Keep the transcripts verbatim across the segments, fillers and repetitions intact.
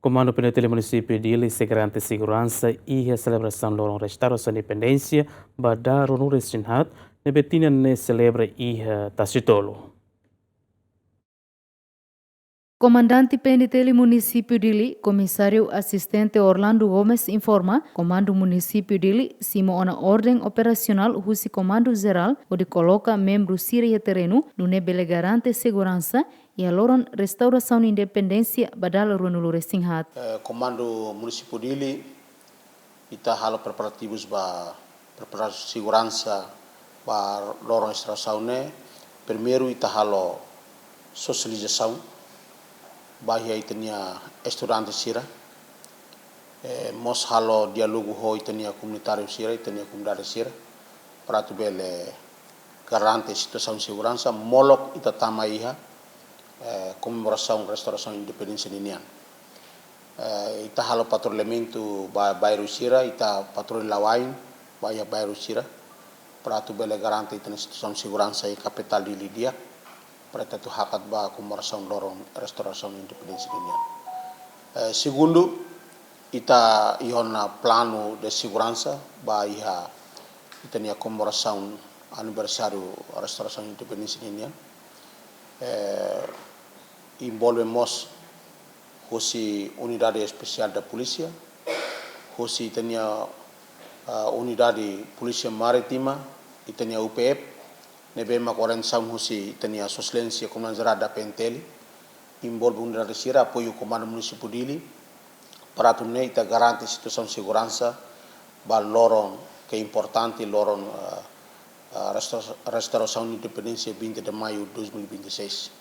Komandu PNTL Munisípiu Dili sei garante seguransa iha selebrasaun loron restaurasaun independénsia ba dala ruanulu-resin-haat ne'ebé tinan ne'e selebra iha Tasitolu. Komandante PNTL Munisípiu Dili, Komisáriu Asistente Orlando Gomes informa, Komandu Munisípiu Dili simu ona orden operasionál husi Komandu Jerál hodi koloka membru sira iha terrenu, nune'e bele garante seguransa iha loron restaurasaun independénsia ba dala ruanulu-resin-haat. Eh, Komandu Munisípiu Dili, ita halo preparativus ba preparasaun seguransa ba loron restaurasaun ne'e. Primeiru ita halo sosializasaun ba iha ita-nia estudante sira. Eh, mós halo diálogu ho ita-nia komunitáriu sira, ita-nia komunidade sira, para atu bele garante situasaun seguransa molok ita tama iha, eh, komemorasaun restaurasaun independénsia ninian. Eh, ita halo patrullamentu ba bairru sira, ita patrulla la'o ain ba iha bairru sira, para atu bele garante ita-nia situasaun seguransa iha kapitál Dili di'ak, para ita atu hakat ba komemorasaun loron restaurasaun independénsia ninian. Eh, segundu, ita iha ona planu de seguransa ba iha ita-nia komemorasaun aniversáriu restaurasaun independénsia ninian. Eh, envolve mós husi Unidade Espesiál da Polísia, husi ita-nia, ah, Unidade Polísia Marítima, ita-nia U P F, ne'ebé mak orientasaun husi ita-nia Sua Exelénsia Komandante Jerál da PNTL, envolve unidade sira, apoiu Komandu Munisípiu Dili, para atu nune'e ita garante situasaun seguransa ba loron ke importante, loron, ah, ah, restaura-, restaurasaun independénsia vinte de maio dois mil e vinte e seis.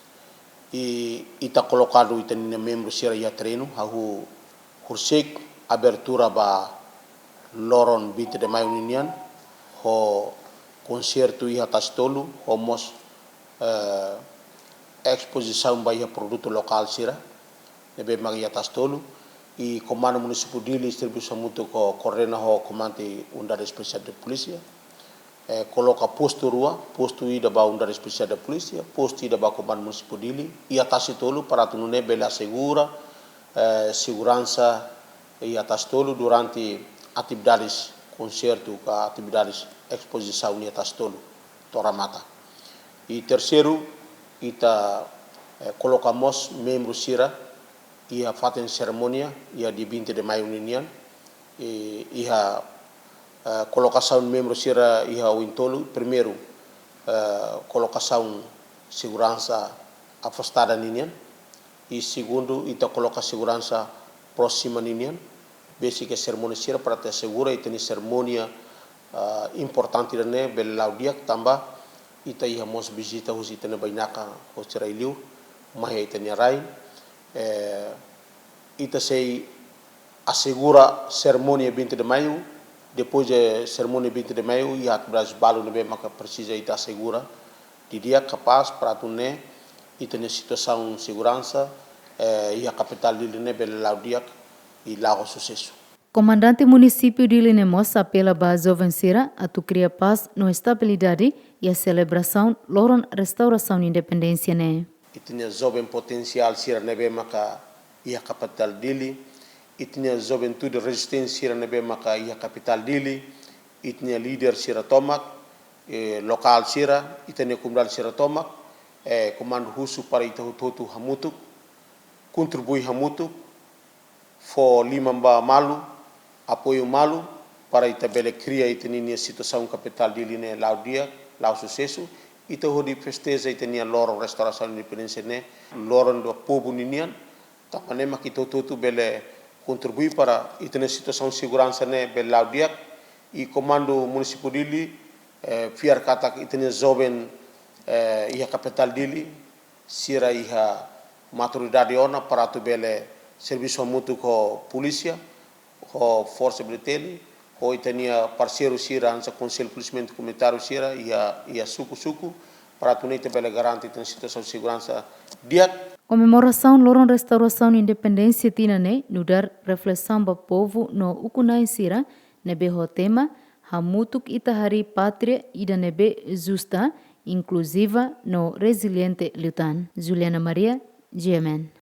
I ita kolokadu ita-nia membru sira iha terrenu, hahú horisehik abertura ba loron vinte de maio ninian, ho konsertu iha Tasitolu, ho mós, eh, espozisaun ba iha produtu lokál sira ne'ebé mak iha Tasitolu. I Komandu Munisípiu Dili servisu hamutuk ho koordena ho Komandante Unidade Espesiál de Polísia, eh, koloka postu rua, postu ida ba Unidade Espesiál da Polísia, postu ida ba Komandu Munisípiu Dili, iha Tasitolu, para atu nune'e bele asegura, eh, seguransa iha Tasitolu durante atividades konsertu ka atividades espozisaun iha Tasitolu, to'o remata. I terseiru, ita, eh, koloka mós membru sira iha fatin serimónia iha dia vinte de maio ninian, i iha, eh, kolokasaun membru sira iha oin tolu, primeiru, eh, kolokasaun seguransa afastada ninian, i segundu, ita koloka seguransa prósima ninian, besik iha serimónia sira para atu asegura ita-nia serimónia, ah, importante ida-ne'e bele la'o di'ak tanba ita iha mós vizita husi ita-nia bainaka, husi rai-liur, mai iha ita-nia rai. Eh, ita sei asegura serimónia vinte de maio, depois de serimónia vinte de maio, iha atividades balu ne'ebé maka presiza ita asegura didi'ak, kapás, para atu nune'e ita-nia situasaun seguransa, eh, iha kapitál Dili ne'e bele la'o di'ak i la'o ho susesu. Komandante Munisípiu Dili ne'e mós apela ba joven sira atu kria pás no estabilidade iha selebrasaun loron restaurasaun independénsia ne'e. Ita-nia joven potensiál sira ne'ebé maka iha kapitál Dili, ita-nia juventude rezisténsia sira ne'ebé maka iha kapitál Dili, ita-nia líder sira tomak, eh, lokál sira, ita-nia komunidade sira tomak, eh, komandu husu para ita hotu-hotu hamutuk, kontribui hamutuk, fó liman ba malu, apoiu malu, para ita bele kria ita-nia situasaun kapitál Dili ne'e la'o di'ak, la'o susesu, ita hodi festeja ita-nia loron restaurasaun independénsia ne'e, loron do povu ninian, tanba ne'e mak ita hotu-hotu bele kontribui para ita-nia situasaun seguransa ne'e bele la'o di'ak, i Komandu Munisípiu Dili, eh, fiar katak ita-nia joven, eh, iha kapitál Dili, sira iha maturidade ona para atu bele servisu hamutuk ho polísia, ho Forsa B T L, ho ita-nia parseiru sira hanesan Konsellu Polisiamentu Komunitáriu sira iha, iha suku-suku, para atu nune'e ita bele garante ita-nia situasaun seguransa di'ak. Komemorasaun loron restaurasaun independénsia tinan ne'e nu'udar reflesaun ba povu no ukun-na'in sira ne'ebé ho tema Hamutuk ita harii pátria ida ne'ebé justa, inkluziva no reziliente liután. Juliana Maria, G M N.